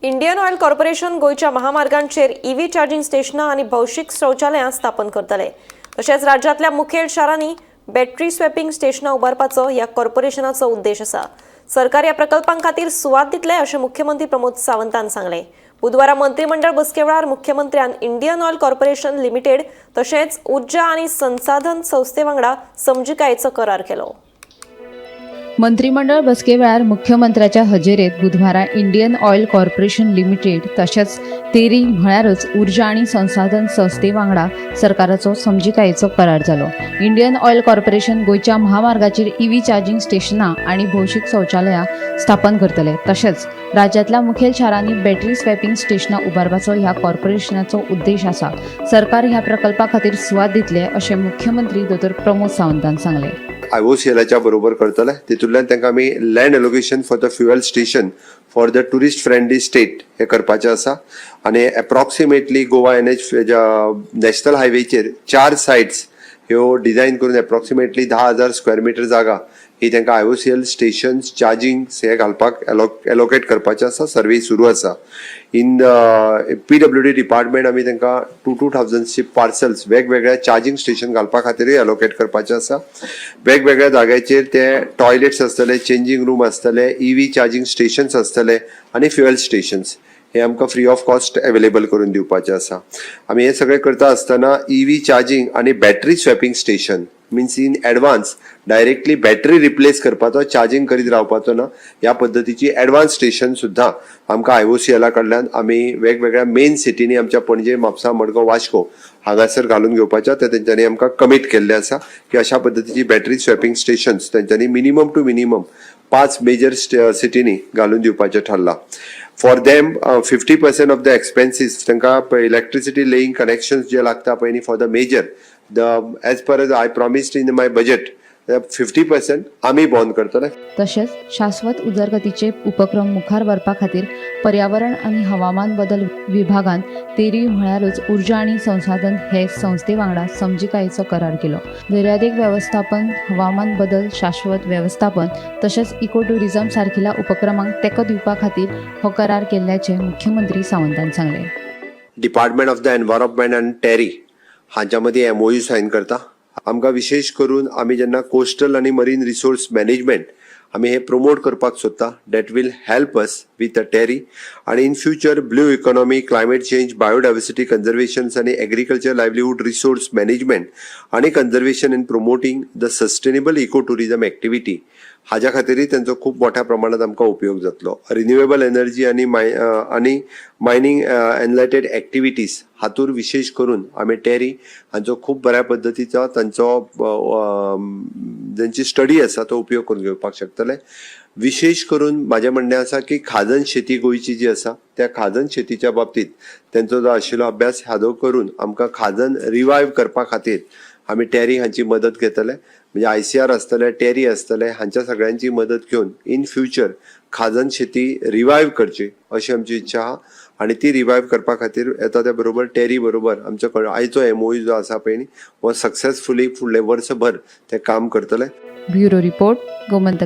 Indian oil corporation गोंयच्या महामार्गांचेर EV charging स्टेशनां आनी भौशीक शौचालयां स्थापन करतले. तशेंच राज्यांतल्या मुखेल शारांनी बॅटरी स्वॅपिंग स्टेशनां उबारपाचो ह्या कॉर्पोरेशनाचो उद्देश आसा. सरकार ह्या प्रकल्पां खातीर सुवात दितले, अशें मुख्यमंत्री प्रमोद सावंतान सांगलें. बुधवारा मंत्रिमंडळ बसके वेळार मुख्यमंत्र्यान इंडियन ऑयल कॉर्पोरेशन लिमिटेड तशेंच उर्जा आनी संसाधन संस्थे वांगडा समजिकायेचो करार केलो. मंत्रिमंडळ बसके वेळार मुख्यमंत्र्याच्या हजेरेत बुधवारा इंडियन ऑयल कॉर्पोरेशन लिमिटेड तशेंच तेरी म्हळ्यारच उर्जा आनी संसाधन संस्थे वांगडा सरकाराचो समजिकायेचो करार जालो. इंडियन ऑयल कॉर्पोरेशन गोंयच्या महामार्गाचेर ईव्ही चार्जिंग स्टेशनां आनी भौशीक शौचालयां स्थापन करतले. तशेंच राज्यांतल्या मुखेल शारांनी बॅटरी स्वॅपिंग स्टेशनां उबारपाचो ह्या कॉर्पोरेशनाचो उद्देश आसा. सरकार ह्या प्रकल्पा खातीर सुवात दितले, अशें मुख्यमंत्री दोतोर प्रमोद सावंतान सांगलें. आयओसीएलाच्या बरोबर करतले. तितूंतल्यान तांकां आमी land allocation for the fuel station for the tourist friendly state हे करपाचें आसा. आनी एप्रॉक्सिमेटली गोवा एनएच नॅशनल हायवेचेर चार सायट्स ह्यो डिझायन करून एप्रॉक्सिमेटली 10,000 स्क्वेअर मिटर जागा ही तांकां आयओसीएल स्टेशन्स चार्जिंग हे घालपाक एलोकेट करपाचें आसा. सर्वे सुरू आसा. इन पीडब्ल्यूडी डिपार्टमेंट आमी तांकां टू टू थावजंडची पार्सल्स वेगवेगळ्या चार्जिंग स्टेशन घालपा खातीरूय एलोकेट करपाचें आसा. वेगवेगळ्या जाग्याचेर ते टॉयलेट्स आसतले, चेंजींग रूम आसतले, ईव्ही चार्जिंग स्टेशन्स आसतले आनी फ्युएल स्टेशन्स हे आमकां फ्री ऑफ कॉस्ट अवेलेबल करून दिवपाचें आसा. आमी हें सगळें करता आसतना ईव्ही चार्जिंग आनी battery swapping station means in advance directly battery replace करपाचो, चार्जिंग करीत रावपाचो ना, ह्या पद्दतीची एडवान्स स्टेशन सुद्दां आमकां आयओसीएला कडल्यान आमी वेगवेगळ्या मेन सिटींनी, आमच्या पणजे, म्हापसा, मडगांव, वास्को हांगासर घालून घेवपाच्या. ते तेंच्यांनी आमकां कमीट केल्लें आसा की अशा पद्दतीची बॅटरी स्वॅपिंग स्टेशन्स तेंच्यांनी मिनिमम टू मिनिमम पांच मेजर सिटींनी घालून दिवपाचें ठरलां. For them 50% of the expenses, तांकां इलेक्ट्रिसिटी लेईंग कनेक्शन्स जे लागता पळय न्ही, for the major the as per as I promised in my budget, 50% आमी बॉन्ड करतले. तशेंच शाश्वत उदरगतीचे उपक्रम मुखार व्हरपा खातीर पर्यावरण आनी हवामान बदल विभागान तेरी म्हळ्यारच उर्जा आनी संसाधन हे संस्थे वांगडा समजिकायेचो करार केलो. दर्यादेग वेवस्थापन, हवामान बदल, शाश्वत वेवस्थापन तशेंच इको ट्युरिझम सारकिल्या उपक्रमांक तेंको दिवपा खातीर हो करार केल्ल्याचें मुख्यमंत्री सावंतान सांगलें. Department of the Environment and TERI हांच्या मदीं एमओयू सायन करता. आमकां विशेश करून आमी जेन्ना कोस्टल आनी मरीन रिसोर्स मॅनेजमेंट आमी हे प्रमोट करपाक सोदता, that will help us with a TERI. आनी in future blue economy, climate change, biodiversity conservation आनी एग्रीकल्चर लायवलीहूड रिसोर्स मॅनेजमेंट आनी conservation and promoting the sustainable eco tourism activity हाज्या खातीरय तेंचो खूब मोठ्या प्रमाणात आमकां उपयोग जातलो. रिन्युएबल एनर्जी आनी मायनींग रिलेटेड एक्टिविटीज हातूर विशेश करून आमी टेरी हांचो खूब बऱ्या पद्दतीचो तांचो तेंची स्टडी आसा, तो उपयोग करून घेवपाक शकतले. विशेश करून म्हाजें म्हणणें आसा की खाजन शेती गोंयची जी आसा, त्या खाजन शेतीच्या बाबतीत तेंचो जो आशिल्लो अभ्यास हाजो करून आमकां खाजन रिवायव करपा खातीर आमी टेरी हांची मदत घेतले. म्हणजे आयसीआर आसतले, टेरी आसतले, हांच्या सगळ्यांची मदत घेवन इन फ्युचर खाजन शेती रिवायव करची अशी आमची इच्छा आहा. आनी ती रिवायव करपा खातीर येता त्या बरोबर टेरी बरोबर आमचो आयचो एमओयू जो आसा पळय न्ही, हो सक्सेसफुली फुडले वर्सभर ते काम करतले. Bureau report, Gomantak.